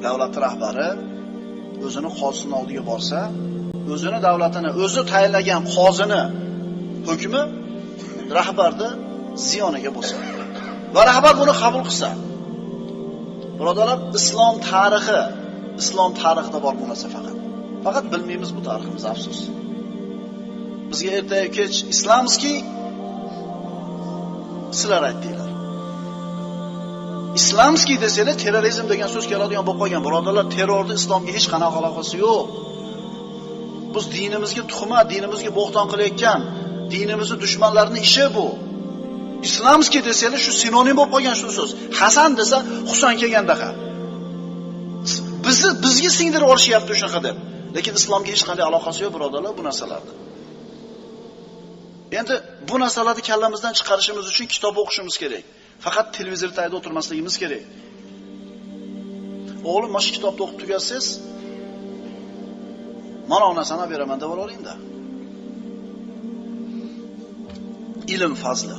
Davlat rahbari o'zini qozisining oldiga borsa, o'zini davlatini o'zi tayinlagan qozini hukmi rahbarni ziyoniga bo'lsa va rahbar buni qabul qilsa, birodarlar, islom tarixi, islom tarixida bor bu narsa faqat. Faqat bilmaymiz bu tariximiz, afsus. Bizga erta kech islamskiy sizlar aytdinglar. Islamskiy desanglar terrorizm degan so'z keladigan bo'lib qolgan, birodarlar, terrorni islomga hech qanaqa aloqasi yo'q. Biz dinimizga tuhmat, dinimizga bo'xton qilayotgan, dinimizni dushmanlarining ishi bu. Islamskiy desanglar shu sinonim bo'lib qolgan shu so'z. Hasan desa Husan kelgandaqa. Bizni bizga singdirib olishyapti shunaqa deb. Lekin islomga hech qanday aloqasi yo'q, birodarlar, bu narsalarda. Endi bu narsalarni kallamizdan chiqarishimiz uchun kitob o'qishimiz kerak. Faqat televizor tagida o'tirmasligimiz kerak. O'g'lim, mana shu kitobni o'qib tugatsangiz, mana u narsani beraman deb olavering-da. Ilm fazli.